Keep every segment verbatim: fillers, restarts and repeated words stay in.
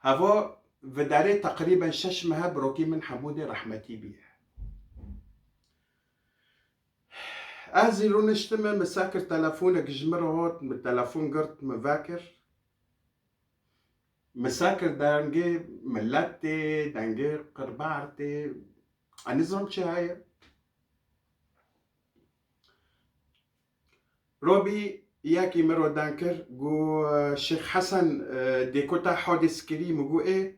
Eva vidarê teqrîben şeş mehe birokî min Hemûdê rehmetî bîye. Ez zî rûniştime, min sekir telefonek ji min re hot, min telefon girt, min vekir. Min sekir dengê milet tê, dengê qirbar tê. Ez nizam çi heye. Robî yekî min re deng kir, got, Şêx Hesen, e, dêkota hodis kirî? Min got, ê.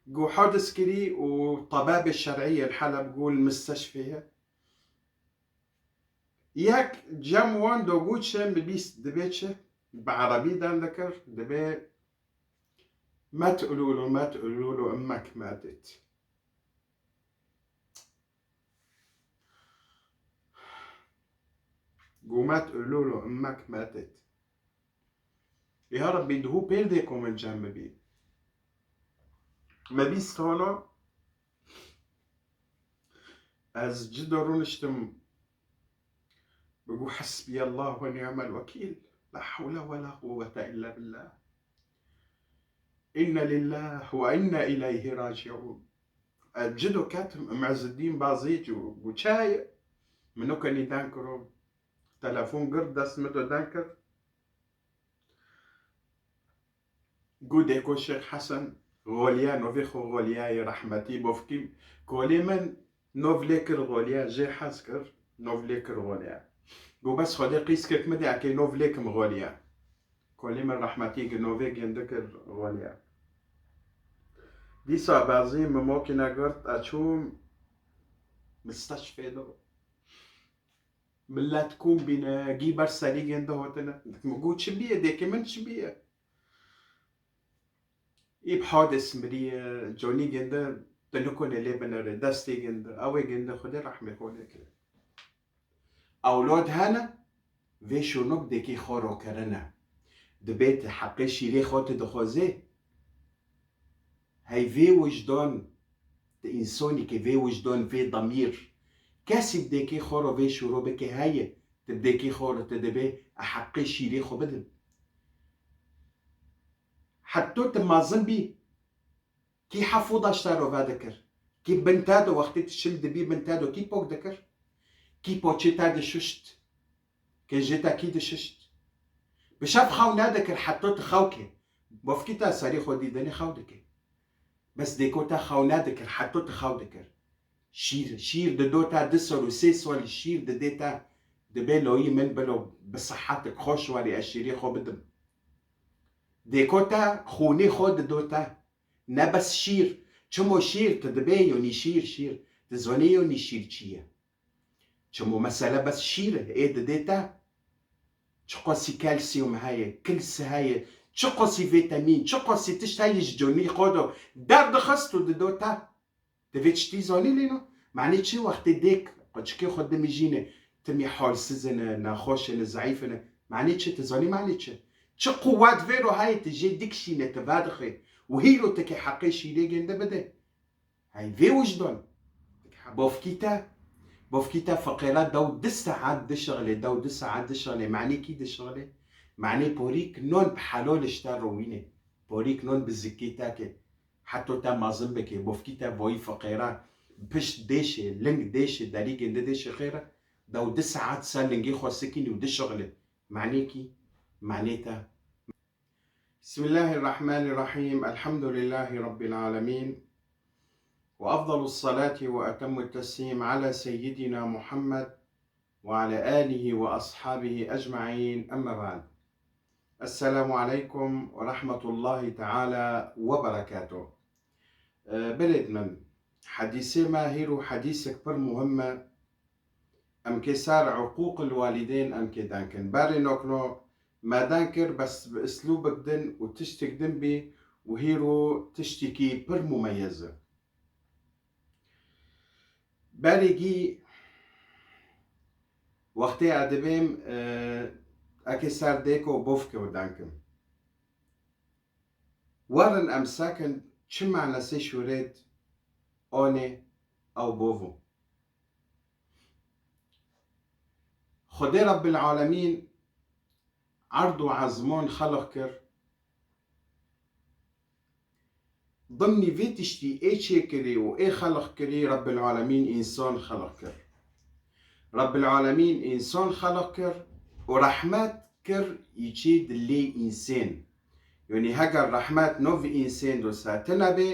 Got, hodis kirî û tebabê şer'î yên Heleb, got, li misteşfê ye. Yek cem wan do got çi, min bîst dibê çi? Bi erebî deng dikir, dibê مات ألولو، مات ألولو، أمك ماتت. Got مات ألولو، أمك ماتت. Ya Rebbî, di hû pêr dê ku min cem bibî. Me bîst holo, ez cido rûniştim, bigot, حسبي الله ونعم الوكيل، لا حول ولا قوة إلا بالله. إنا لله وإنا إليه راجعون. Ez cido ketim, Îmezidîn Bazî û got çi heye? Min nokenî deng kiro. Telefon girt, dest min do deng kir. Got dêko Şêx Hesen xoliya, novê xwe xoliyayê rehmetî, bofkî kolê min nov lê kir xoliya, jê hez kir, nov lê kir xoliya. Got bes Xwedê qîskek min de, ekê nov lê kim xoliya. Kolê min rehmetî gi novê gêndi kir xoliya. Dîsa Bazî min mokîne girt, ez çûm misteşfê de. Milet kom bîne, gî ber serî gêndi hotine. Min got çi bîye, dêkê min çi bîye? Î bi hodis miriye, conî gêndi, tu nikone lê binere, destê gêndi, ew ê gêndi, Xwedê rehmê xwe lê kire. Ewlad hene, vê şûno bi dêkê xwe ro kirine. Dibê tu heqê şîrê xwe tu dixwazê. Hey vê wijdan, tu însanî ke vê wijdan, vê demîr, kesî bi dêkê xwe re vê şûro bike heye, tu bi dêkê xwe re tu dibê, e heqê şîrê xwe bidim. Heta tu mezin bî, kî hefû daşta ro vedikir? Kî bin te de wextê tu şil dibî bin te de kî pok dikir? Kî poçê te dişuşt? Kê jê te kî dişişt? Bi şev xew nedikir heta tu xew kê. Bofkî te serî xwe dî dinê xew dikê. Bes dêko te xew nedikir heta tu xew dikir. Şîr, şîr dido te du sal û sê salî şîr didê te. Dibê loyî min bilo bi sihetik xweş werî ez şîrê xwe bidim. Dêko te xûnê xwe dido te. Ne bes şîr. Çimo şîr tu dibê yonî şîr, şîr. Tu zonê yonî şîr çi ye? Çimo mesele bes şîr e, ê didê te. Çiqasî kalsiyum heye, kils heye, çiqasî vîtemîn, çiqasî tişt heye ji conî xwe do derdixist û dido te. Tu vê tiştî zanî lê no? Manê çi wextê dêk quçikê xwe dimijîne, timî halsiz ine, nexweş ine, zeîf ine? Manê çi? Tu zanî manê çi? Çi quwet vê ro heye tu jê dikişîne, tu vedixê û hîro tu kê heqê şîrê gêndi bide? Hey vê wijdan. Bofkî te, bofkî te fiqêra dew du saet dişixilê, dew du saet dişixilê, manê kî dişixilê? Manê porîk non bi helal ji te rowînê. Porîk non bi zikê te ke. Heto te mezin bike, bofkî te voyî fiqêra, pişt dêşê, ling dêşê, derî gêndi dêşê xêre, dew du saet ser lingê xwe sikînî û dişixilê. Manê kî? Manê te. بسم الله الرحمن الرحيم. الحمد لله رب العالمين. وأفضل الصلاة وأتم التسليم على سيدنا محمد وعلى آله وأصحابه أجمعين. أما بعد. السلام عليكم ورحمة الله تعالى وبركاته. Ee, belê min, hedîsê me hîro hedîsek pir muhim e. Em kê ser uqûqil walîdên em kê deng kin. Berê nokno me deng kir, bes bi islûbik din û tiştik din bî û hîro tiştikî pir mumeyez e. Berê gî wextê ez dibêm, e, ekê ser dêko bofke û deng kim. Werin em sekin çi manesê şûrêt onê ew bovo. Xwedê Rebbil Alemîn erd û ezmon xelq kir. Dimnî vê tiştî ê çêkirî û ê xelq kirî, Rebbil Alemîn însan xelq kir. Rebbil Alemîn însan xelq kir û rehmet kir îçê dilê însên. Yanî heger rehmet nov însên do se tine bê,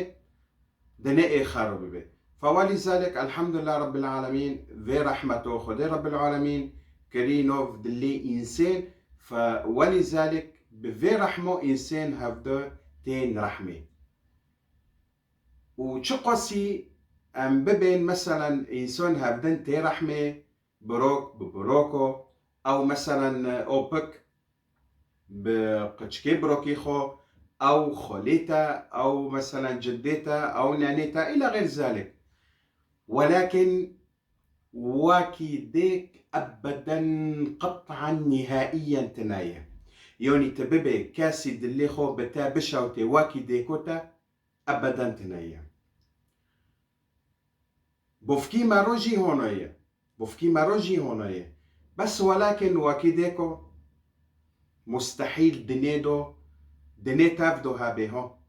dinê ê xero bibe. Fe welîzalik, elhamdulillah Rebbil Alemîn, vê rehmeto Xwedê Rebbil Alemîn kirî nov dilê însên. Fe welîzalik, bi vê rehmo însên hevdu tên rehmê. Û çiqasî em bibên, meselen, însan hevdin tê rehmê, birok bi biroko, ew, meselen, opik bi qiçkê birokî xwe, ew xolê te, ew, meselen, ciddê te, ew nenê te, îla xeyr zalik. Welakin wakî dêk ebeden, qet'an, nihaiyen tine ye. Yanî tu bibê kesî dilê xwe bi te bişewtê wakî dêko te, ebeden tine ye. Bofkî mero jî hono ye. Bofkî mero jî hono ye. Bes welakin wakî dêko mustehîl dinê do, dinê tev do hebê ho.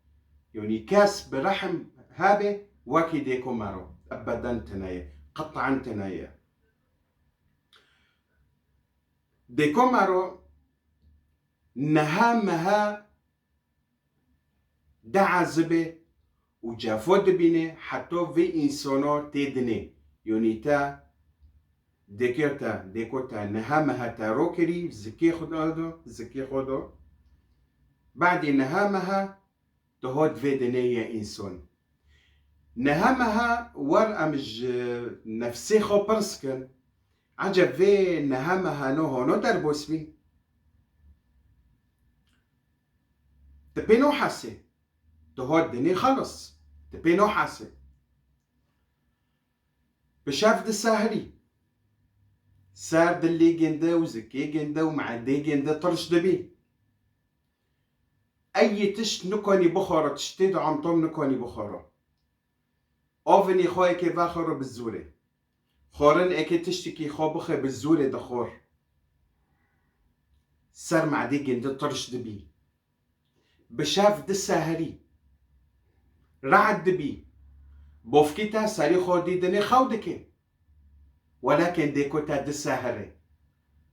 Yanî kes bi rehm hebê wakî dêko mero. Ebeden tine ye. Qet'an tine ye. Dêko mero niha meha diezibê û cefo dibîne, heto vê însano tê dinê. Yanî te dêkê te, dêko te niha meha te ro kirî, zikê xwe do, zikê xwe do. Badê niha meha tu hot vê dinê ye însan. Niha meha wer em ji nefsê xwe pirs kin, eceb vê niha meha no hono derbas bî? Tu pê no hesê. Tu hot dinê xelas. Tu pê no hesê. Bi şev disehirî. Ser dilê ginde û zikê ginde û meedê ginde tirş dibî. Ey yê tişt nikonî bixwaro, tiştê di antom nikonî bixwaro. Ovinî xwe êkê vexwaro bi zûrê. Xwarin êkê tiştikî xwe bixwe bi zûrê dixwar. Ser meedê ginde tirş dibî. Bi şev disehirî. Re'd dibî. Bofkî te serî xwe dî dinê xew dike. Welakin dêko te disehirê.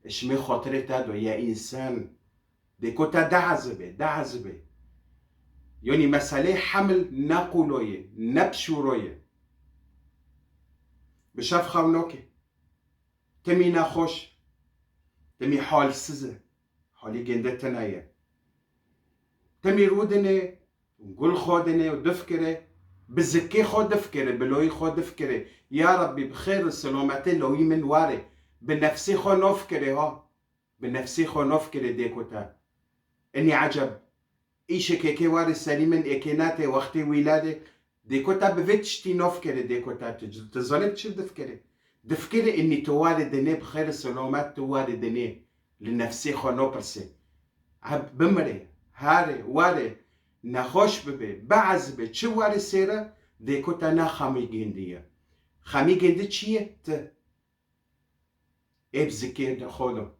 Ji me xotirê te do ye însan. Dêko te diezibê, diezibê. Yanî meselê hemil ne qûlo ye, ne pişûro ye. Bi şev xew noke. Timî nexweş, timî halsiz e. Halî ginde tine ye. Timî rûdinê, gul xwe dinê û difikire, bi zikê xwe difikire, bi loyî xwe difikire. Ya Rebbî, bi xêr û silometê loyî min were. Bi nefsê xwe nofikire ha. Bi nefsê xwe nofikire dêko te. Inî eceb, îşekê kê warê serî min êkê nate wextê wîladê, dêko te bi vê tiştî nofikire dêko te, tu, tu zanê bi çi difikire? Difikire inî tu warê dinê bi xêr û selamet tu warê dinê li nefsê xwe nopirsê. Heb bimire, harê, warê, nexweş bibe, beez be, çi warê sêre, dêko te ne xemî gêndî ye. Xemî gêndî çi ye? Tu. Ê bi zikê de xwe do.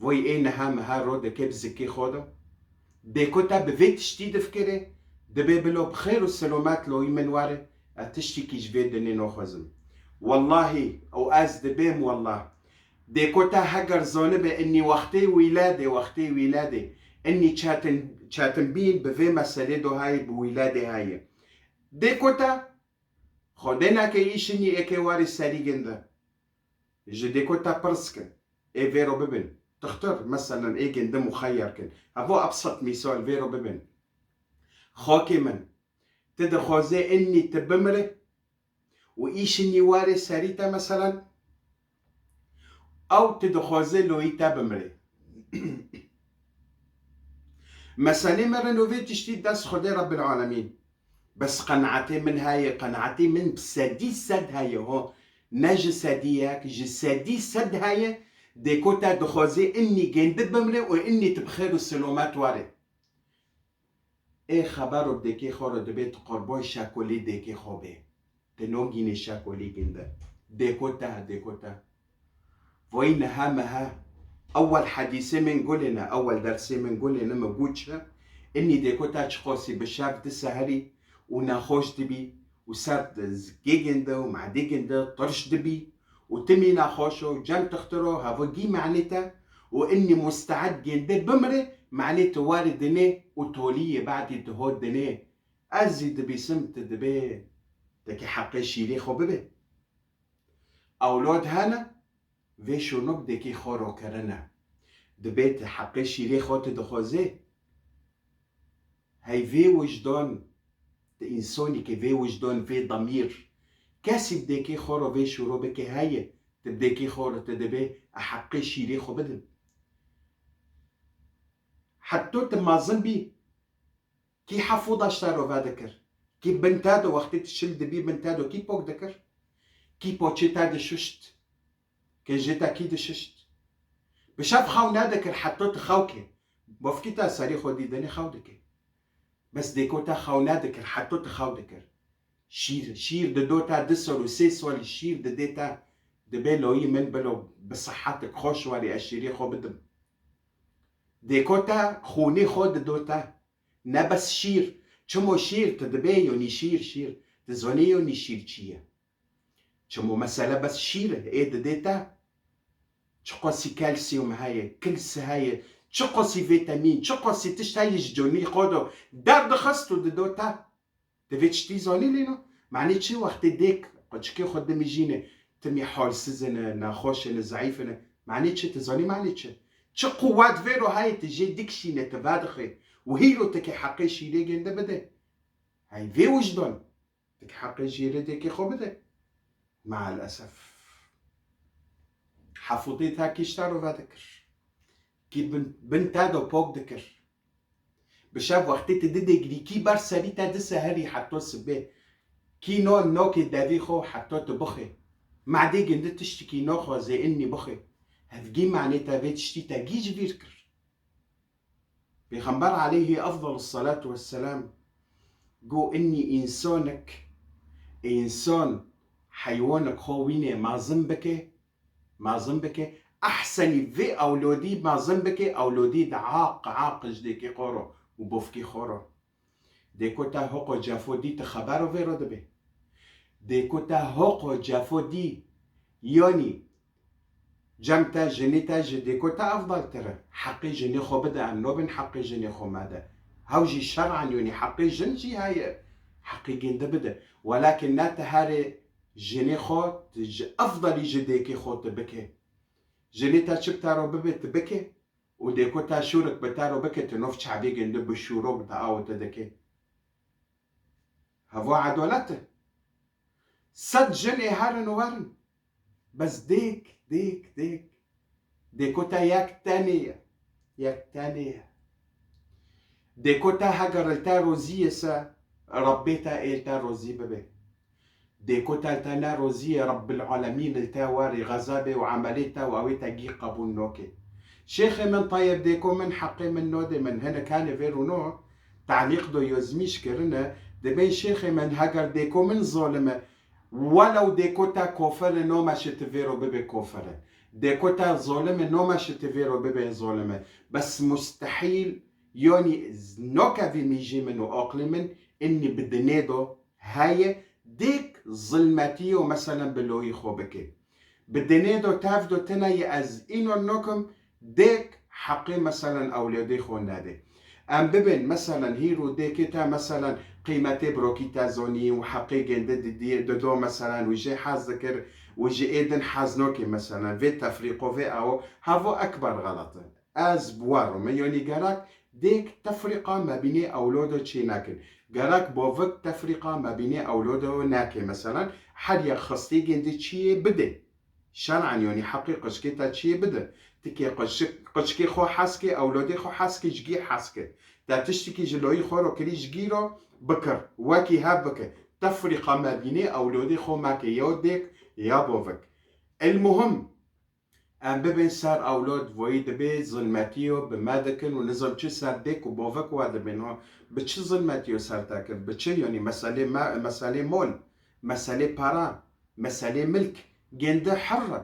Voy ê niha miha ro dike bi zikê xwe do. Dêko te bi vê tiştî difikire, dibê bilo bi xêr û silomet loyî min were, ez tiştîkî ji vê dinê noxwezim. Wellahî û ez dibêm wellah. Dêko te heger zanibe inî wextê wîledê, wextê wîledê, inî çetin, çetinbîn bi vê meselê do hayê bi wîledê hayê. Dêko te Xwedê nake îşinî êkê warê serî ginde. Ji dêko te pirs kin. Ê vêro bibin. Tixtir, meselen, ê ginde muxeyer kin. Hevo ebset mîsal vêro bibin. Xakê min, tu dixwazê inî tu bimire û îşinî warê serî te, meselen, Ew tu dixwaze loyî te bimrê. Meselê me re novê tiştî dest Xwedê Rebbil Alemîn. Bes qenaetê min heye, qenaetê min bi sedî sed heye ho. Ne ji sedî yek, ji sedî sed heye. Dêko te dixwaze innî gêndi bimrê û innî tu bi xêr û silomet were. Ê xebero dêkê xwe re dibê tu qurboy şekolî dêkê xwe bê. Tu nogînê şekolî ginde. Dêko te, dêko te. Voyî niha meha. Ewel hedîsê min gulê ne, ewel dersê min gulê ne, min got çi? Înî dêkota çiqasî bi şev diseherî û nexweş dibî û ser zikê ginde û madê ginde tirş dibî û timî nexweş o, cem tixtiro, hevû gî manê te û înî musteed ginde bimire, manê tu warî dinê û tolî yê badî tu hot dinê. Ez zî dibîsim tu dibê tekî heqê şîrê xwe bibê. Ewlad hene, vê şûno bi dêkê xwe ro kirine. Dibê tu heqê şîrê xwe tu dixwazê. Hey vê wijdan, tu însanî ke vê wijdan, vê demîr, kesî bi dêkê xwe ro vê şûro bike heye, tu bi dêkê xwe ro tu dibê e heqê şîrê xwe bidin. Heta tu mezin bî, kî hefûda ji te re vedikir? Kî bin te de wextê tu şil dibî bin te de kî pok dikir? Kî poçê te dişişt? Kê jê te kî dişişt? Bi şev xew nedikir heta tu xew kê. Bofkî te serê xwe dîdinê xew dike. Bes dêko te xew nedikir heta tu xew dikir. Şîr, şîr dido te du sal û sê salî şîr didê te. Dibê loyî min bilo bi sihetik xweş werî ez şîrê xwe bidim. Dêko te xûnê xwe dido te. Ne bes şîr. Çimo şîr, tu dibê yonî şîr, şîr. Tu zonî yonî şîr çi ye? Çimo mesele bes şîr e, ê didê te. Çiqasî kalsiyum heye, kils heye, çiqasî vîtamîn, çiqasî tişt heye ji conî xwe do derdixist û dido te. Tu vê tiştî zanî lê no? Manê çi wextê dêk quçikê xwe dimijîne, timî halsiz ine, nexweş ine, zeîf ine? Manê çi? Tu zanî manê çi? Çi quwet vê ro heye tu jê dikişîne, tu vedixê û hîro tu kê heqê şîrê gênde bide? Hey vê wijdan, tu kê heqê şîrê dêkê xwe bide? Maalesef. Hefûdê te kî ji te re vedikir. Kî bin, bin te de pok dikir. Bi şev wextê tu didê girîkî ber serî te diseherî heta sibê. Kî no nokê devî xwe heta tu bixê. Madê gindi tiştikî noxwazê înî bixê. Hevgî manê te vê tiştî te gî ji vîr kir. Pêxember aleyhî efdal salatu vesselam got, înî însanek, însan heywanek xwe wînê mezin bike, mezin bike, ehsenî vê ewlodî mezin bike, ewlodî de aq, aq ji dêkê xwe ro û bofkê xwe ro. Dêko te hoqo cefo dî tu xebero vê ro dibê. Dêko te hoqo cefo dî, yanî cem te, jinê te ji dêko te efdaltir e. Heqê jinê xwe bide, em nobin heqê jinê xwe mede. Hew jî şer'an, yanî heqê jin jî heye. Heqê gêndi bide. Welakin ne tu herê jinê xwe, tu ji efdalî ji dêkê xwe tu bike. Jinê te çi bi te re bibe, tu bike û dêko te şûrik bi te re bike, tu nov çavê gêndi bi şûro bi te aw te dike. Hevo edalet e. Sed jin ê herin û werin. Bes dêk, dêk, dêk. Dêko te yek tenê ye. Yek tenê ye. Dêko te heger li te rozî ye se, Rebbê te ê li te rozî bibe. Dêko te li te ne rozî ye, Rebbil Alemîn li te werî xezabê û emelê te û ew ê te gî qebûl noke. Şêxê min tayeb dêko min heqê min nodê min, hinek hene vê rûno, talîq do yozmîş kirine, dibên şêxê min heger dêko min zolim e, welew dêko te kofir e, nome şi tu vê ro bibe kofir e. Dêko te zolim e, nome şi tu vê ro bibe zolim e. Bes mustehîl, yanî noke vî mîjî min û aqlê min, înî bi dinê do heye, dêk zilmetî yo, meselen bi loyî xwe bike. Bi dinê do tev do tine ye ez înon nokim, dêk heqê meselen ewlêdê xwe nede. Em bibên meselen hîro dêkê te meselen qîmetê birokî te zonî û heqê gêndi didî, dido meselen û jê hez dikir û ji ê din hez nokê meselen. Vê tefrîqo vê ewo hevo ekber xelet e. Ez bi we re me, yanî gerek dêk tefrîqa mebînê ewlodo çê nekin. Gerek bavik tefrîqa mebînê ewlodo neke. Meselen, her yek xistê gêndê çiyê bide. Şer'an, yanî heqê qicikê te çiyê bide. Tikê qicik-, qicikê xwe hez ke, ewlodê xwe hez ke, ji gî hez ke. Te tiştikî ji loyî xwe ro kirî, ji gî ro bikir. Wekî hev bike. Tefrîqa mebînê ewlodê xwe meke, ya dêk ya bavik. Elmuhim, em bibên ser ewlod, voyî dibê zilmetiyo bi me dikin û nizam çi ser dêk û bavik we dibên. Ha, bi çi zilmetiyo ser te kir? Bi çi? Yanî meselê me, meselê mol, meselê para, meselê milk. Gêndi herr e.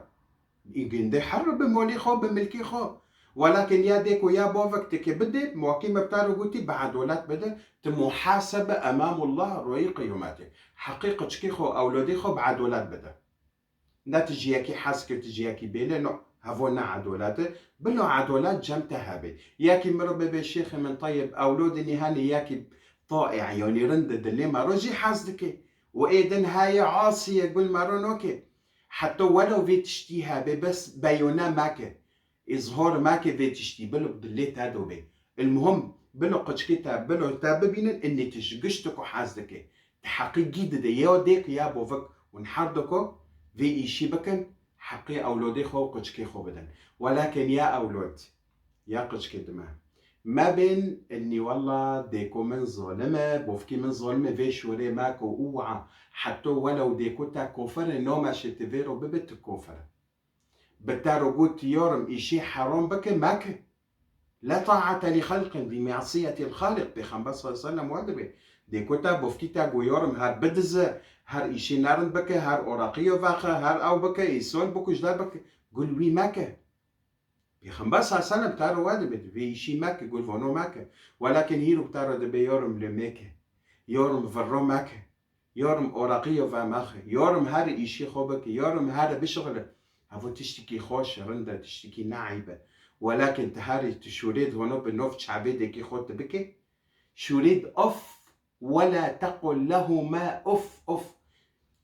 Gêndi herr e bi molê xwe, bi milkê xwe. Welakin ya dêk û ya bovik tike bidê, wekî me bi te re gotî, bi edolet bide, tu muhasebe emamullah royê qiyometê. Heqî qiçkê xwe, ewlodê xwe bi edolet bide. Ne tu ji yekî hez kir, tu ji yekî bêle, no, hevo ne edolet e. Bilo edolet cem te hebe. Yekî miro bibe şêxê min teyib, ewlodê nî hene yekî taî, yanî rind e, dilê me ro jî hez dike. Û ê din heye asî ye, gul me ro noke. Heta welew vê tiştî hebe, bes beyone meke. Îzhor meke vê tiştî, bilo dilê te do bê. Ilmuhim, bilo qiçkê te, bilo te bibînin, inî tu ji giştiko hez dike. Ti heqî gî dide, ya dêk ya bovik, hûn her diko vê îşî bikin, heqê ewlodê xwe û qiçkê xwe bidin. Welakin ya ewlod, ya qiçkê dime. Mebên, inî wella dêko min zolim e, bovkî min zolim e, vê şûrê meke û wa, heto welew dêko te kofir e, noma şê ti vê ro bibe tu kofir e. Bi te re got, yorim îşê heram bike, meke. La taate li xelqin bi masiyetil xaliq. Pêxember sallallahu aleyhi ve sellem we dibe. Dêko te, bovkî te go yorim her bidize, her îşê nerind bike, her oraqiyo vexe, her ew bike, îsol bikuje, der bike. Gul wî meke. Pêxember sallallahu aleyhi ve sellem te re we dibe, vê îşî meke, gul vano meke. Welakin hîro te re dibe yorim lê meke. Yorim virro meke. Yorim oraqiyo vemaxe, yorim her îşî xwe bike, yorim her bişixile. Hevo tiştikî xweş, rind e, tiştikî ne eyb e. Welakin ti herî tu şûrê di hono bi nov çavê dêkê xwe tu bike. Şûrê di of, wela tequl lehuma uf, uf.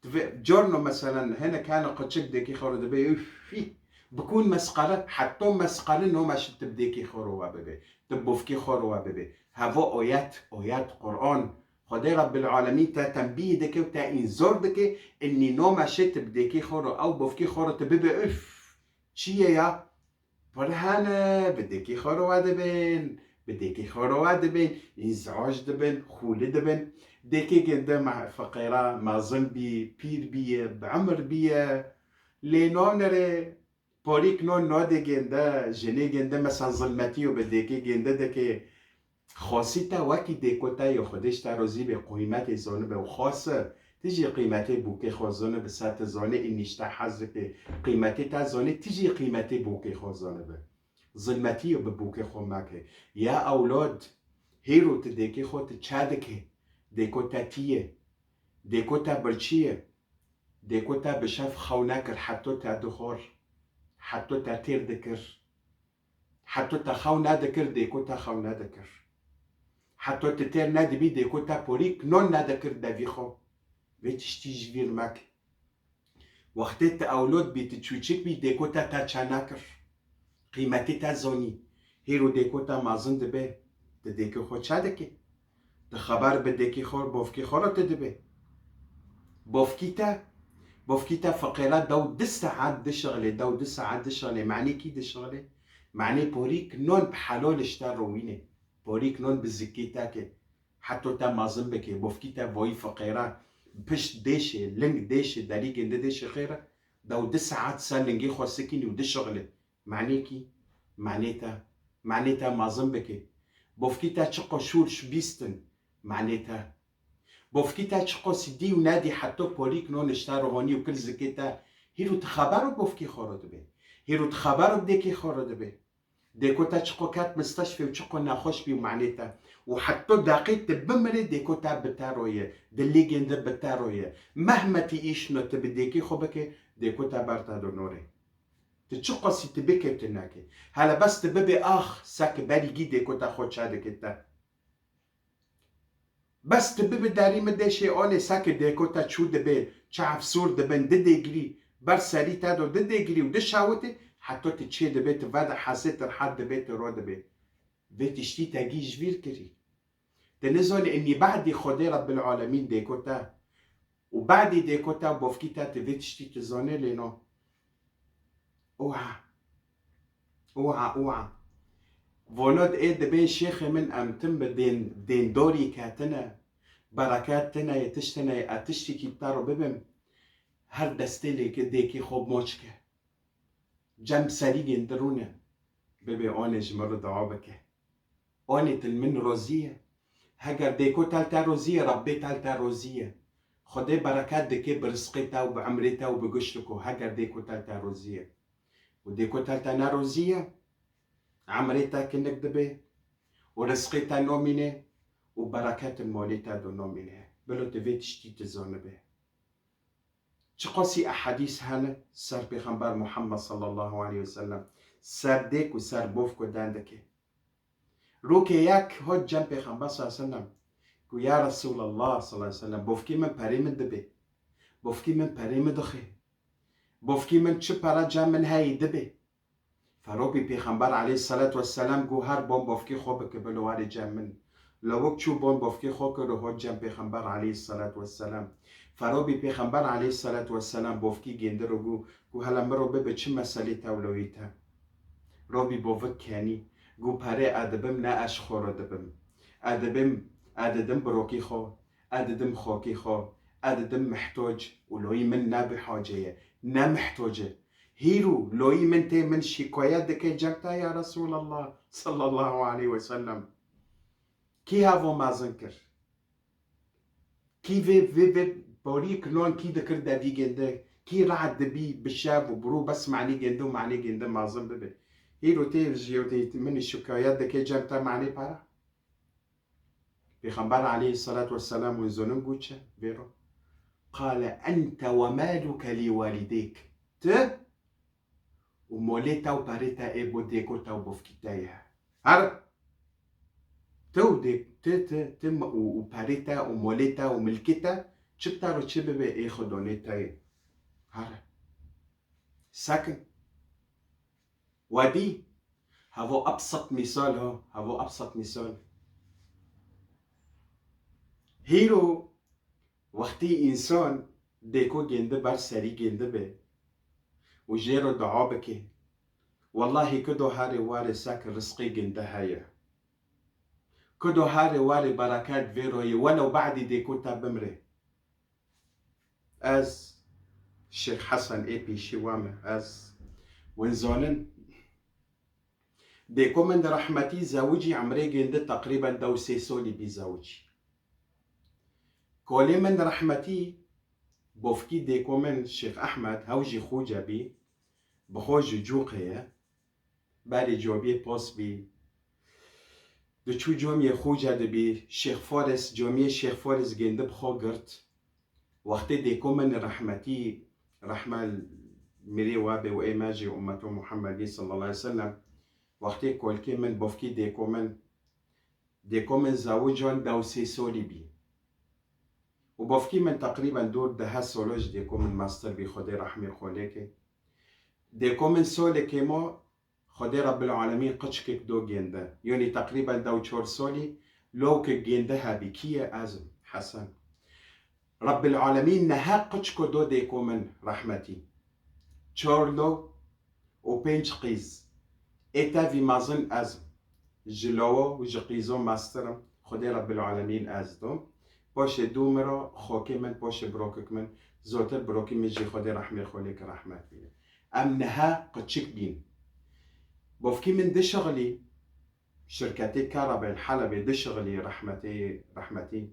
Tu vê, corno meselen, hinek hene qiçik dêkê xwe re dibe, uf, fî. Bikûn mesqere, heta mesqere noma şi tu bi dêkê xwe re we bibe. Tu bovkê xwe re we bibe. Hevo oyet, oyet Qur'an. Xwedê Rebbil Alemîn te tenbîh dike û te înzor dike, inî noma şê tu bi dêkê xwe re, ew bovkê xwe re tu bibe, uf, çi ye ya? Pir hene, bi dêkê xwe re we dibin, bi dêkê xwe re we dibin, înziac dibin, xûlî dibin. Dêkê ginde me-, feqêra mezin bî, pîr bîye, bi emir bîye, lê nanire. Porîk non nadê gênde, jinê gênde, mesela zilmetî yo bi dêkê gênde dike. Xasî te wekî dêko te yo, Xwedê ji te rozî be, qîmetê zanibe û xas e. Ti jî qîmetê bûkê xwe zanibe, se ti zanî înî ji te hez dike, qîmetê te zanî, ti jî qîmetê bûkê xwe zanibe. Zilmetî yo bi bûkê xwe meke. Ya ewlad, hêro ti dêkê xwe ti çe dike? Dêko te tî ye. Dêko te birçî ye. Dêko te bi şev xew nekir, heto te dixwar, heto te têr dikir. Heto te xew nedikir, dêko te xew nedikir. Heto tu têr nedibî, dêko te porîk non nedikir devî xwe. Vê tiştî ji vîr meke. Wextê tu ewlod bî, tu çûçik bî, dêko te te çe nekir. Qîmetê te zanî. Hêro dêko te mezin dibe, tu dêkê xwe çe dikî? Tu xeber bi dêkê xwe, bovkê xwe re tu dibê. Bovkî te, bovkî te feqêra dew du saet dişixilê, dew du saet dişixilê, manê kî dişixilê? Manê porîk non bi helal ji te rowînê. Porîk non bi zikê te ke. Heto te mezin bike, bovkî te vayî feqêra, pişt dêşê, ling dêşê, derî gênde dêşê xêre, dew du saet ser lingê xwe sikînî û dişixilê. Manê kî? Manê te. Manê te mezin bike. Bovkî te çiqo şûr şibîstin? Manê te. Bovkî te çiqo sidî û nedî heto porîk non ji te rihonî û kir zikê te? Hîro tu xebero bovkî xwe re dibê? Hîro tu xebero dêkê xwe re dibê? Dêko te çiqo ket misteşfê û çiqo nexweş bî û manê te. Û heto deqê tu bimirê dêko te bi te roye, dilîgên de bi te roye. Mehmetî îşno tu bi dêkê xwe bike, dêko te ber te do norê. Tu çiqasî tu bike tu neke. Hele bes tu bibê ax, seke berî gî dêko te xwe çe dike te. Bes tu bibi derî mi deşê anê seke dêko te çû dibe, çav sor dibin, di dêgirî, ber serî te do di dêgirî û di şawitê, heta tu çê dibe, tu vede hesê tu rehet dibe, tu ro dibe. Vê tiştî te gî ji vîr kirî. Tu nizanî inî badî Xwedê Rebbil Alemîn dêko te û badî dêko te û bovkî te tu vê tiştî tu zanê lê no. Oha. Oha, oha. Vonod ê dibên şêxê min em tim bi dên, dêndorî ketine. Bereket tine ye, tişt tine ye, ez tiştekî bi te re bibim. Her destê lêke dêkê xwe moç ke. Cem serîgên dirûne. Bibê anê ji min re dua bike. Anê til min rozî ye. Heger dêko tel te rozî ye, Rebbê tel te rozî ye. Xwedê bereket dike bi rizqê te û bi emrê te û bi giştiko, heger dêko tel te rozî ye. Û dêko tel te nerozî ye, emrê te kinik dibe û rizqê te nomîne û bereketên molê te do nomîne. Bilo tu vê tiştî tu zanibe. Çiqasî ehadîs hene ser Pêxember Muhammed sallallahu aleyhi ve sellem, ser dêk û ser bovk û dendikê. Rokê yek hot cem Pêxember sallallahu aleyhi ve sellem, ku ya Resulallah sallallahu aleyhi ve sellem, bovkî min perê min dibe. Bovkî min perê min dixê. Bovkî min çi pere cem min heyî dibe. Ferobî Pêxember aleyhissalatu vesselam got, her bon bovkî xwe bike bilo warê cem min. Lawik çû bon bovkî xwe kir û hot cem Pêxember aleyhissalatu vesselam. Ferobî Pêxember aleyhissalatu vesselam bovkî gêndir û got, got, hele miro bibe çi meselê te û lawî te. Robî bovik kenî. Got, perê edibim ne ez ji xwe re dibim. Edibim, edidim birokî xwe, edidim xokî xwe, edidim mihtoc û loyî min ne bi hacê ye, ne mihtoc e. Hîro loyî min tê min şîkoyet dike cem te ya Resulallah sallallahu aleyhi ve sellem. Kî hevo mezin kir? Kî vê, vê, vê borî kilon kî dikir devî gênde? Kî rahat dibî bi şev û bi rû bes manî gênde û manî gênde mezin bibe? Hîro tê ji yew tê min şîkoyet dike cem te manî para? Pêxember aleyhissalatu vesselam win zonin got çi? Vêro. Qale ente ve maluke li walideyk. Tu û molê te û perê te ê bo dêko te û bovkî te ye. Her tu û dê-, tu, tu, tu û, û perê te û molê te û milkê te çi bi te re çi bibe ê xwedonê te ye. Her. Sekin. Wedî. Hevo ebsat mîsal ha. Hevo ebsat mîsal. Hîro wextî însan dêko gêndi ber serî gêndi be û jê re dua bike. Wellahî ku do herê warê sek rizqê gêndi heye. Ku do herê warê bereket vê royê welew badî dêko te bimrê. Ez Şêx Hesen ê pêşî wa me. Ez win zonin. Dêko min di rehmetî zewicî emrê gêndi teqrîben dew sê solî bî zewicî. Kolê min di rehmetî bovkî dêko min Şêx Ehmed hew jî Xûce bî. Bi xwe ji Cûqê ye. Berê cobiyê post bî. Diçû comiyê Xûce dibî. Şêx Faris, comiyê Şêx Faris gêndi bi xwe girt. Wextê dêko min rehmetî, rehme mirê we be û ê me jî ummeto Muhammedî sallallahu aleyhi ve sellem, wextê kolkê min bovkî dêko min, dêko min zawican dew sê solî bî. Û bovkî min teqrîben dor dehe solo ji dêko min mestir bî, Xwedê rehmê xwe lê ke. Dêko min solekê ma Xwedê Rebbil Alemîn qiçkek do gênde. Yonî teqrîben dew çor solî lowkek gênde hebî. Kî ye? Ez im, Hesen. Rebbil Alemîn nehe qiçko do dêko min rehmetî. Çor lo û pênc qîz. Ê tevî mezin ez im. Ji lowo û ji qîzo mestir im. Xwedê Rebbil Alemîn ez dom. Poşê dû miro, xokê min, poşê birokik min, zotir birokî min jî Xwedê rehmê xwe lê ke rehmet bîne. Em niha qiçik bîn. Bovkî min dişixilî, şirketê Karabel Helebê dişixilî rehmetê, rehmetî.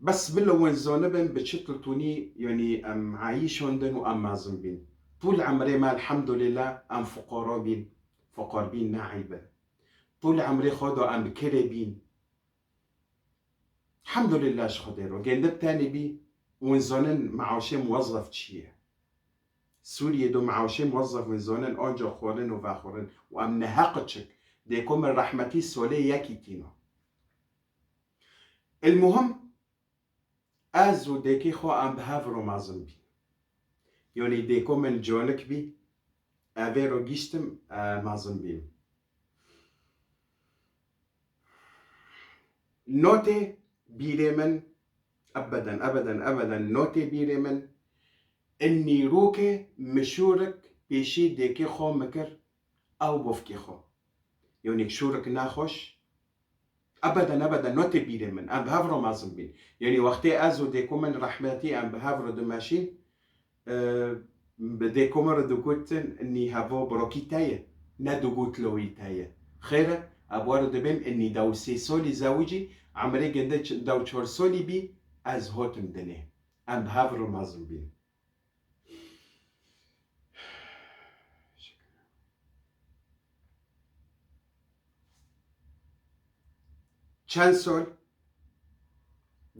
Bes bila win zonibin bi çi tiltûnî, yanî em ayîşandin û em mezin bîn. Tûl emrê me elhemdulîllah em fuqara bîn, fuqar bîn ne eyb e. Tûl emrê xwe de em bi kirê bîn. Elhemdulîllah ji Xwedê re. Gêndib tenê bî, win zonin meaşê muwezzef çi ye. Sûriyê do meaşê muwezzef win zonin anca xwarin û vexwarin û em niha qiçik. Dêko min rehmetî solê yekî tîna. Elmuhim, ez û dêkê xwe em bi hev re mezin bîn. Yanî dêko min colik bî, evê re giştim, e, mezin bîm. Notê bîrê min, ebeden, ebeden, ebeden notê bîrê min, in nîrokê mişûrik pêşî dêkê xwe mikir, ew bovkê xwe. Yanî şûrik nexweş, ebeden, ebeden notê bîrê min, em bi hev re mezin bîn. Yanî wextê ez û dêko min rehmetî em bi hev re dimeşîn, e, bi dêko min re digotin, nî hevo birokî te ye, ne digot lowî te ye. Xêr e, ev were dibêm, nî dew sê solî zewicî, emrê ginde ç-, dew çor solî bî, ez hotim dinê. Em bi hev re mezin bîn. Çend sol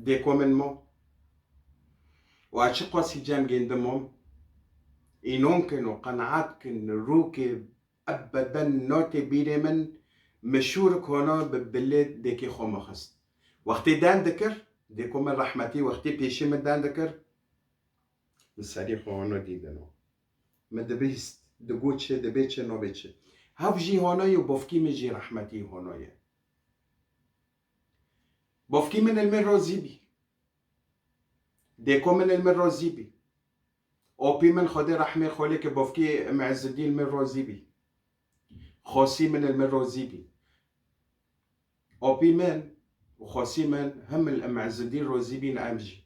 dêko min mo? Û a çi qasî cem gêndim mom? Înon kin û qenaet kin, rûkê ebeden notê bîrê min, min şûr kona bi bilê dêkê xwe min xist. Wextê den dikir, dêko min rehmetî wextê pêşî min den dikir, min serî xwe hona dîdino. Min dibîst, digot çi, dibê çi, nabê çi. Hev jî hona ye û bofkî min jî rehmetî hona ye. Bofkî min li min rozî bî. Dêko min li min rozî bî. Opî min Xwedê rehmê xolê ke bofkî Em Ezzedîn li min rozî bî. Xosî min li min rozî bî. Opî min û xosî min him li Em Ezzedîn rozî bîn em jî.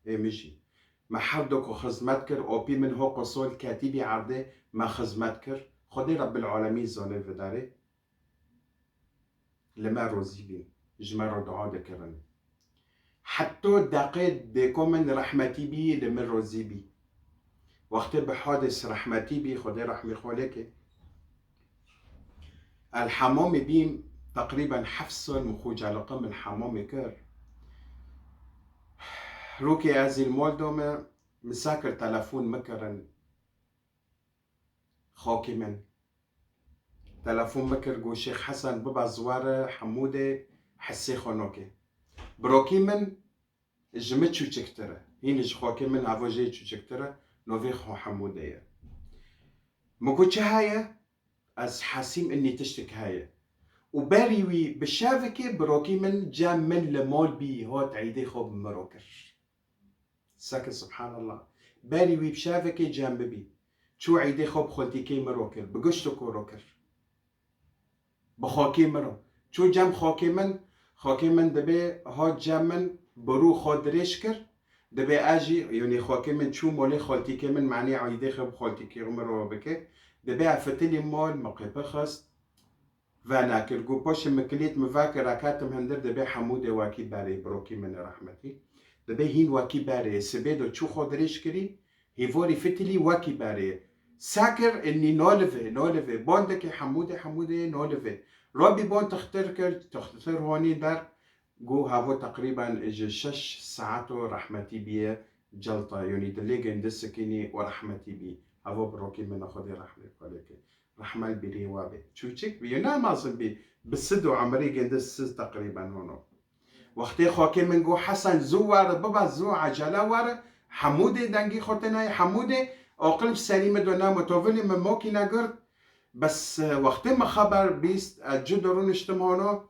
Ê min jî. Me her du ku xizmet kir, opî min ho qosol ketî bî erdê, me xizmet kir. Xwedê Rebbil Alemîn zane vidarê. Li me rozî bîn, ji me re dua dikirin. Heta deqê dêko min rehmetî bî, li min rozî bî. Wextê bi hadis rehmetî bî, Xwedê rehmê xwe lê ke. El hemamê bîm, teqrîben heft sal min xwe caliqim, min hemamê kir. Rûkê ez ê li mal dome, min sekir telefon min kirin. Xakê min. Telefon min kir, got, Şêx Hesen, bibe ziware Hemûdê hesê xwe nake. Birokî min ji min çûçiktir e. Hîn ji xakê min heva jê çûçiktir e. Novê xwe Hemûdê ye. Min got, çi heye? Ez hesîm, inî tiştik heye. Û berî wî bi şevikê birokî min cem min li mal bî, hat eydê xwe bi min re kir. Seke subhanallah. Berî wî bi şevekê cem bibî. Çû eydê xwe bi xultîkê min ro kir. Bi gişto ku ro kir. Bi xakê min ro. Çû cem xakê min, xakê min dibê hat cem min bi rû xwe dirêj kir. Dibê ez jî, yanî xakê min çû molê xaltîkê min, manî eydê xwe bi xaltîkê min ro bike. Dibê ez fitilî mol, min qêpir xist. Venekir. Got, paşê min kilît min vekir, ez ketim hindir, dibê Hemûdê wekî berê, birokî min rehmetî. Dibê hîn wekî berê, sibê do çû xwe dirêj kirî, hêvorî fitilî wekî berê. Sekir, inî nolivê, nolivê. Bandekê Hemûdê, Hemûdê nolivê. Rabî ban tixtir kir, tixtir honî der. Got, havo teqrîben ji şeş saeto rehmetî bîye celta, yanî dilê gêndi sikînî û rehmetî bî. Havo birokî min, Xwedê rehmê xwe lê ke. Rehmel bîrê wa bê. Çûçik bî, ne mezin bî. Bi sid û emirê gêndi sid teqrîben hono. Wextê xakê min got, Hesen, zû were, bibe zû, ecele were. Hemûdê dengî xwe tê nayê, Hemûdê aqil bi serî min do, ne motovilî min mokîne girt. Bes, e, wextê min xeber bîst, ez cudo rûniştim hono.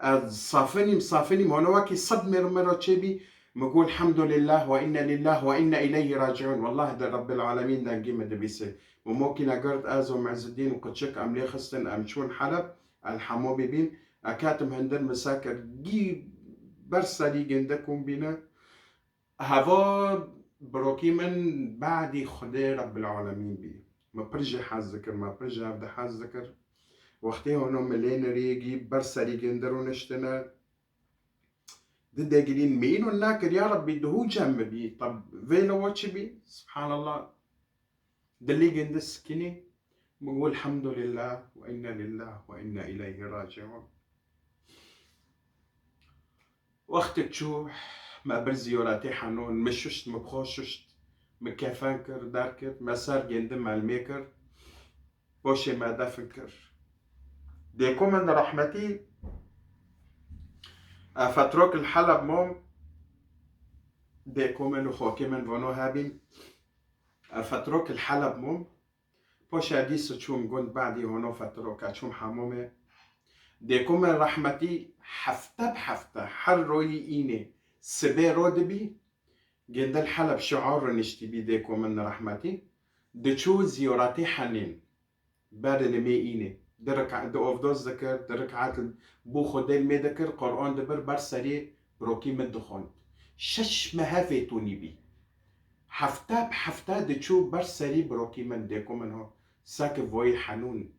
Ez safinîm, safinîm, hona wekî sed mêr min re çêbî, min got, "Elhamdulillah ve inne lillah ve inne ileyhi raciun." Wellah de Rabbil Alemîn dengî min dibîse. Min mokîne girt, ez û Mezidîn û Qiçik em lê xistin, em çûn Heleb, El Hemo bibîn. Ez ketim hindir, min sekir gî ber serî gênde kom bîne. Heva birokî min badî Xwedê Rebbil Alemîn bî. Me pir jê hez dikir, me pir ji hev de hez dikir. Wextê hona min lê nerî gî ber serî gêndi rûniştine. Di degirîn min îno nekir, ya Rebbî, di hû cem min bî. Tab vê lewa çi bî? Subhanallah. Dilê gêndi sikînî. Min got, "Elhamdulillah ve inne lillah ve inne ileyhi raciun." Wextek çû, me bir ziyaretê henûn, min şuşt, min bi xwe şuşt, min kefen kir, derket, me ser gêndi melmê kir, paşê me defin kir. Dêko min rehmetî, e, fetrok li Heleb mom, dêko min û xokê min vano hebîn, e, fetrok li Heleb mom, Paşa dîsa çûm gund, badî hona fetroka çûm hemûmê. Dêko min rehmetî hefte bi hefte her royî înê sibê ro dibî, gêndel Heleb şiar roniştî bî dêko min rehmetî. Diçû ziyaretê henên, ber li mê înê. Di reka-, di ovdoz dikir, di rekat bû Xwedê li mê dikir, Quran dibir ber serî birokî min dixwend. Şeş mehe vê tonî bî. Hefte bi hefte diçû ber serî birokî min, dêko min ho, seke voyî henûn.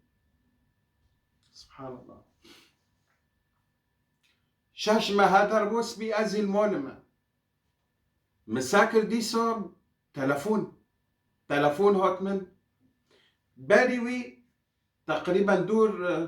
Subhanallah. Şeş mehe derbas bî, ez î li mol me. Min sekir dîsa telefon. Telefon hat min. Berî wî Teqrîben dûr, e,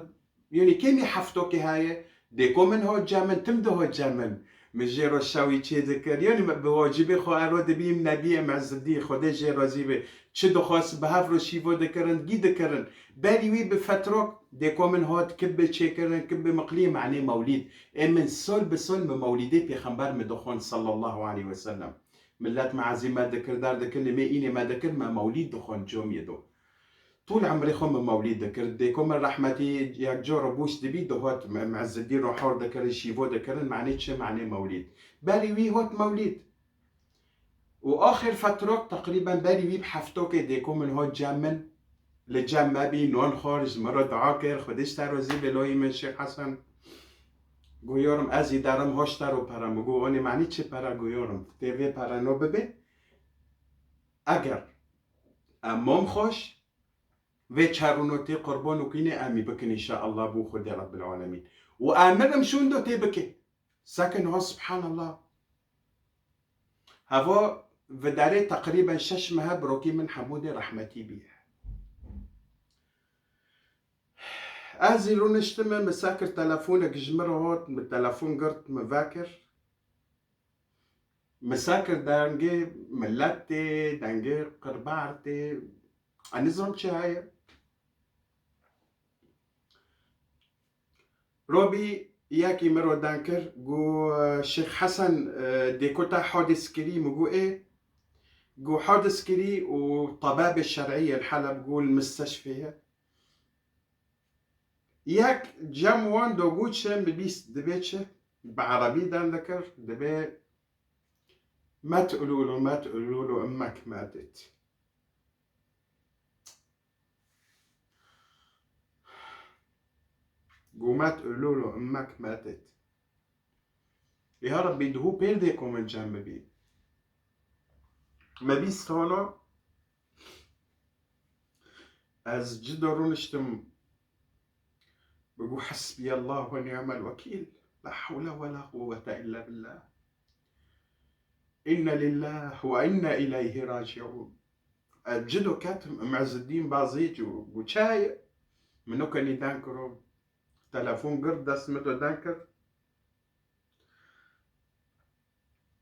yanî kêmî heftokê heye, Dêko min hot cem min, tim dihot cem min. Min jê re şewî çê dikir. Yanî me bi wacibê xwe ero dibîm nebî em Ezidî, Xwedê jê razî be. Çi dixwest bi hev re şîvo dikirin, gî dikirin. Berî wî bi fetrok dêko min hot kib bi çêkirin, kib bi miqlî manê mewlîd. Ê min sol bi sol min mewlîdê pêxember min dixwend sallallahu aleyhi ve sellem. Millet meazî me dikir, derdikir, limê înê me dikir, me mewlîd dixwend comiyê do. Tûl emrê xwe min mewlîd dikir. Dêko min rehmetî yek cor bûş dibî, dihot me-, Mezzedî ro hor dikirin, şîvo dikirin, manê çi, manê mewlîd. Berî wî hot mewlîd. Û axir fetrok teqrîben berî wî bi heftokê dêko min hot cem min. Li cem me bî, non xwar, ji min re dua kir, Xwedê ji te rozî be loyî min Şêx Hesen. Goyorim ez îdarim hoş te ro pere. Min got, onê manî çi pere goyorim? Tê vê pere no bibe? Eger em mom xweş, vê çar û notê qurban û kînê em ê bikin înşaallah bo Xwedê Rebbil Alemîn. Û emirim şûn do tê bike. Sekin ha subhanallah. Heva vidarê teqrîben şeş mehe birokî min hemû dê rehmetî bîye. Ez zî rûniştime, min sekir telefonek ji min re hot, min telefon girt, min vekir. Min sekir dengê milet tê, dengê qirbar tê. Ez nizanim çi heye. Robî yekî min ro deng kir, got, Şêx Hesen, e, dêko te hadis kirî? Min got, ê. Got, hadis kirî û tebabê şer'î yên Heleb, got, li misteşfê ye. Yek cem wan do got çi, min bîst dibê çi? Bi erebî deng dikir, dibê met ulûl û met ulûl û immek metet. Got met ulûl û immek metet. Ya Rebbî, dihû pêr dêko min cem bibî. Me bîst hona, ez cida rûniştim, bigot, Hasbiyallah ve ni'mel vekîl. La hewle ve la quvvete illa billah. İnne lillah ve inne ileyhi raciun. Ez cido ketim, Îmezidîn Bazî û got, çaye? Min o kenî deng kiro. Telefon girt, dest min do deng kir.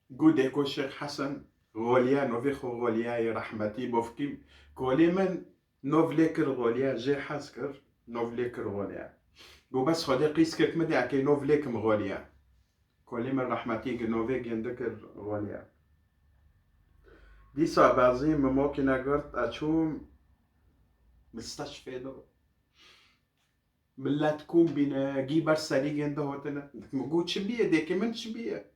Got, dêko Şêx Hesen, Xoliya, novê xwe Xoliyayê rehmetî bofkîm. Kolê min nov lê kir Xoliya, jê hez kir, nov lê kir Xoliya. Got, bes Xwedê qîskek min de, ekê nov lê kim Xoliya. Kolê min rehmetî gi novê gêndi kir Xoliya. Dîsa bezî min mokîne girt, ez çûm misteşfê do. Millet kom bîne, gî ber serî gêndi hotine. Min got, çi bîye, dêkê min çi bîye?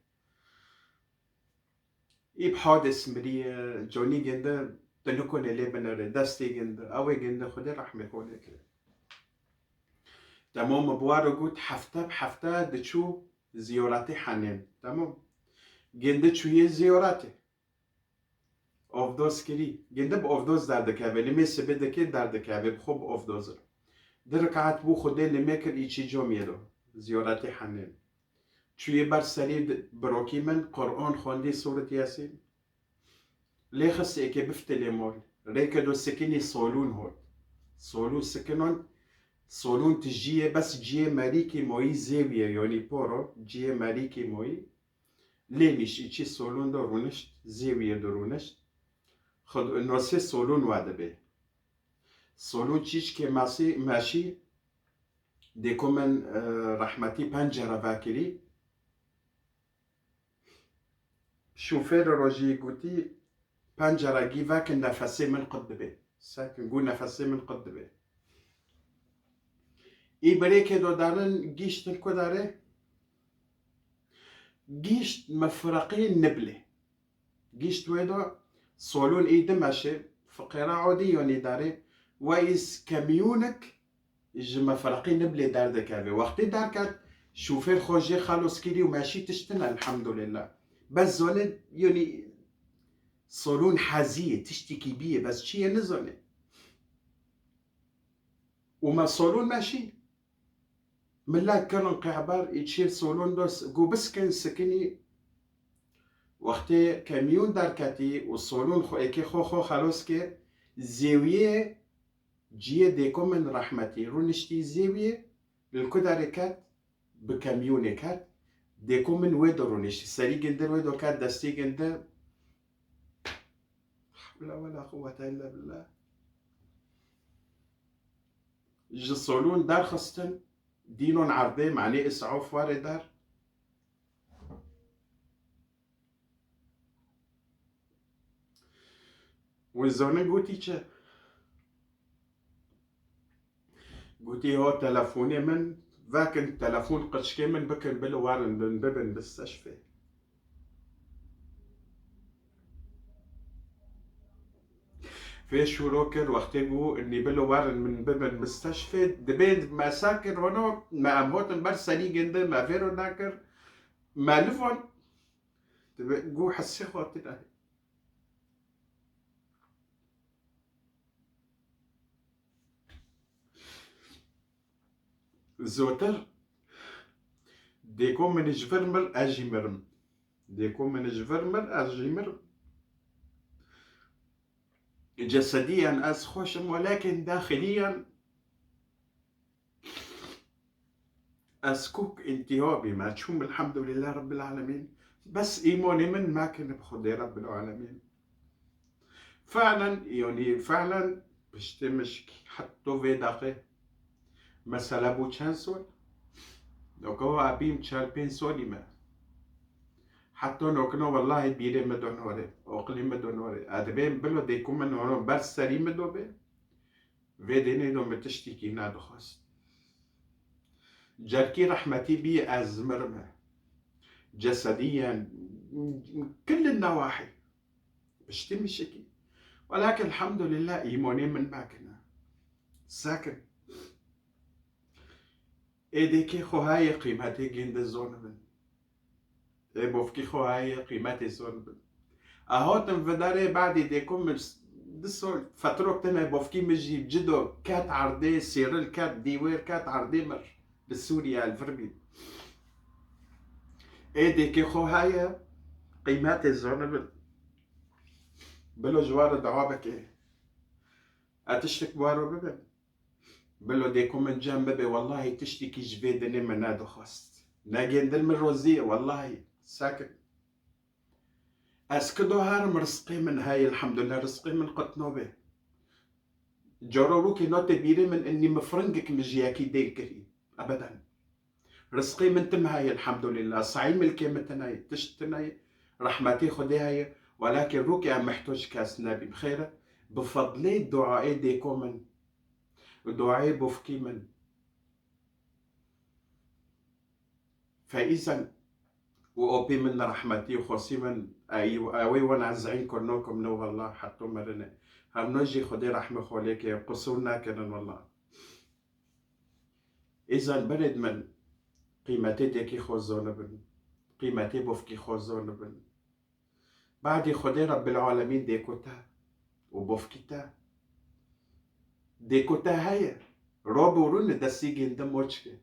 Î bi hadis miriye, conî gêndi, tu nikone lê binere, destê gêndi, ew ê gêndi, Xwedê rehmê xwe lê kire. Temam, min bi wan re got, hefte bi hefte diçû ziyaretê henên. Temam. Gêndi çûye ziyaretê. Ovdoz kirî. Gêndi bi ovdoz derdikeve. Limê sibê dikê derdikeve. Bi xwe bi ovdoz re. Di rekat bû Xwedê limê kir îçî comiyê do. Ziyaretê henên. Çûyê ber serî di-, birokî min, Quran xwendî, Sûret Yasîn. Lê xist êkê biftilê mol. Rêke do sikinî solûn hot. Solûn sikinon, solûn tijî ye, bes ciyê merîkî moyî zêwî ye, yonî poro, ciyê merîkî moyî. Lê nîşt, îçî solûn do rûnişt, zêwî ye do rûnişt. Xud nosê solûn wa dibe. Solûn çîçkê masî, meşî, dêko min, e, rehmetî pencere vekirî. Şofêr rojî gotî, pencere gî vekin, nefesê min qut dibe. Sekin, got, nefesê min qut dibe. Î birêkê do danin, gîştin ku dare? Gîşt mefreqê Niblê. Gîşt wê do, solûn î dimeşe, fiqêra odî yonî dare, we îs kemyûnik ji mefreqê Niblê derdikeve. Wextê derket, şofêr xwe jê xelos kirî û meşî tiştin, elhamdulillah. Bes zone, yonî, solûn hezî ye, tiştekî bîye, bes çi ye nizone. Û me solûn meşî. Millet kirin qehber, îçî solûn do s-, got, bisikin, sikinî. Wextê kemyûn derketî û solûn xwe êkê xwe xwe xelos kir, zêwiyê ciyê dêko min rehmetî rûniştî zêwiyê, li ku derê ket, bi kamyonê ket. Dêko min wê de rûniştî. Serî gindi wê de ket, destî gindi. Hewle wela quwwete illa billah. Ji salon derxistin, dînon erdê, manê îsaf warê der. Wê zonin gotî çi? Gotî, ho telefonê min vekin, telefon qirçikê min bikin, bilo werin min bibin misteşfê. Vê şûro kir, wextê got, inî bilo werin min bibin misteşfê, dibê me sa kir, hono me em hotin ber serî gindi, me vêro nakir, me li van, dibê got hesê xwe tine. Zotir, dêko min ji vir mir, ez jî mirim. Dêko min ji vir mir, ez jî mirim. Cesediyen ez xweş im, welakin daxiliyen ez kok întiha bîm, ez çûm, elhamdulillah Rabbil Alemîn. Bes îmanê min makine bi Xwedê Rabbil Alemîn. Felen, yanî felen, piştê mişk, heta vê deqê. Mesela bû çend sol? Noka wa bîm çar pênc solî me. Heta nokino wellahî bîrê min do norê, oqilî min do norê. Ez dibêm bilo dêko min noro ber serî min do bê. Vê dênê do min tiştîkî nadixwest. Cerkî rehmetî bî ez mirime. Cesediyen, killin newahî. Piştî mişikî. Welakin elhamdulillah îmanê min makine. Sakin. Ê dêkê xwe hayê qîmetê gênde zonibin. Ê bofkî xwe hayê qîmetê zonibin. A hatin vidarê badî dêko min s-, du sol fetrok tine bofkî min jî cido ket erdê, sêril ket, dîwêr ket erdê mir. Li Sûriye li vir bî. Ê dêkê xwe hayê qîmetê zonibin. Bilo ji ware dua bike. A tiştek waro bibe. Bilo dêko min cem bibe, wellahî tiştekî ji vê dinê min nedixwest. Negêndin min rozî ye, wellahî. Sakin. Ez kido herim rizqê min heye, elhamdulillah, rizqê min qutno be. Coro rûkê note bîrê min, inî min firingek min ji yekî dê kirî. Ebeden. Rizqê min tim heye, elhamdulillah. Sayî milkê min tine ye, tişt tine ye. Rehmetê Xwedê heye. Welakin rûkê em mihtoc kes nebîm. Xêr e. Bi fedlê duayê dêko min. Duayê bofkî min. Feîzen û opî min rehmetî û xosî min, ey, ewê wan ez zîn kurnokim ne, wallah, heta mirinê. Hevno jî Xwedê rehmê xwe lê ke, qisûr nakirin, wallah. Îzen birêd min, qîmetê dêkî xwe zonibin, qîmetê bofkî xwe zonibin. Badî Xwedê Rebbil Alemîn dêko te û bofkî te. Dêko te heye. Rob û rûne destî gênde moçke.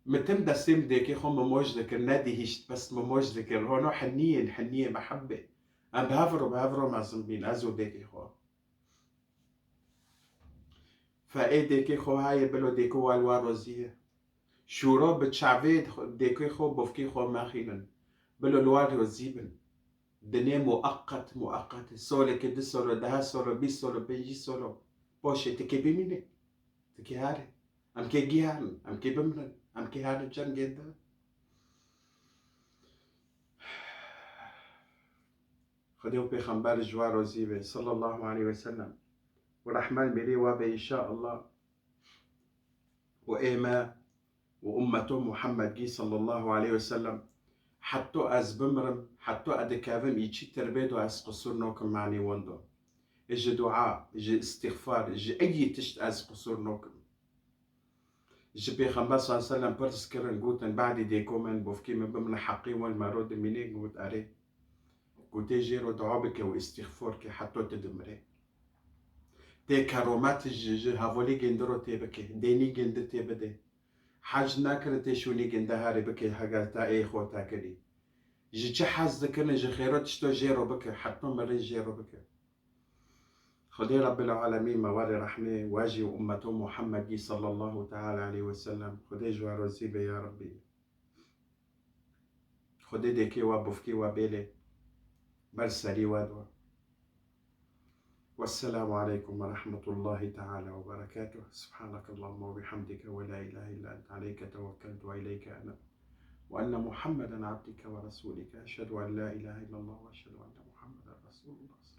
Min tim destê min dêkê xwe min moc dikir, nedihîşt, bes min moc dikir. Hono heniyên, heniyê mehebbê. Em bi hev ro, bi hev ro mezin bîn, ez û dêkê xwe. Fe ê dêkê xwe heye, bilo dêko wa li wa rozî ye. Şûro bi çavê dêkê xwe, bofkê xwe mexînin. Bilo li wa rozî bin. Dinê mueqet, mueqet. Soleke, du solo, deha solo, bîst solo, pêncî solo. Poşê tikê bimîne. Tikê here. Em kê giharin, em kê bimrin, em kê herin cem gênde. Xwedê û Pêxember ji wa rozî be, sallallahu aleyhi ve sellem. Û rehman mêrê wa be, înşaallah. Û ê me û ummeto Muhammedgî, sallallahu aleyhi ve sellem, heta ez bimrim, heta ez dikevim, îçî tirbê do ez qisûr nokim manî wendo. Ji dua, ji îstîxfar, ji eyî tişt ez qisûr nokim. Ji Pêxember sallallahu aleyhi ve sellem pirs kirin, gotin, badî dêko min, bofkî min bimne heqî wan mero dimîne, got, erê. Got, tê jê ro dua bike û îstîxfor ke heto tu dimirê. Tê keromet ji, ji hevalî gêndi ro tê bike, dênî gêndi tê bide. Hec nakire tê şûnî gênde herê bike, heger te ê xwe te kirî. Ji çi hez dikirin, ji xêro tişto jê ro bike, heto mirin jê ro bike. Xwedê Rebbil Alemîn me warê rehmê we jî û ummeto Muhemmedî sallallahu teala aleyhi ve sellem. Xwedê ji we rozî be ya Rebbî. Xwedê dêkê we bifkê we bêlê ber serî we de. Wesselamu aleykum ve rahmetullahi teala ve berekatuh. Subhanakallahumma ve bihamdike ve la ilahe illa ente aleyke tevekkeltu ve ileyke eneb. Ve enne Muhammeden abdike ve resulike. Eşhedü en la ilahe illallah ve eşhedü enne Muhammeden Resulullah.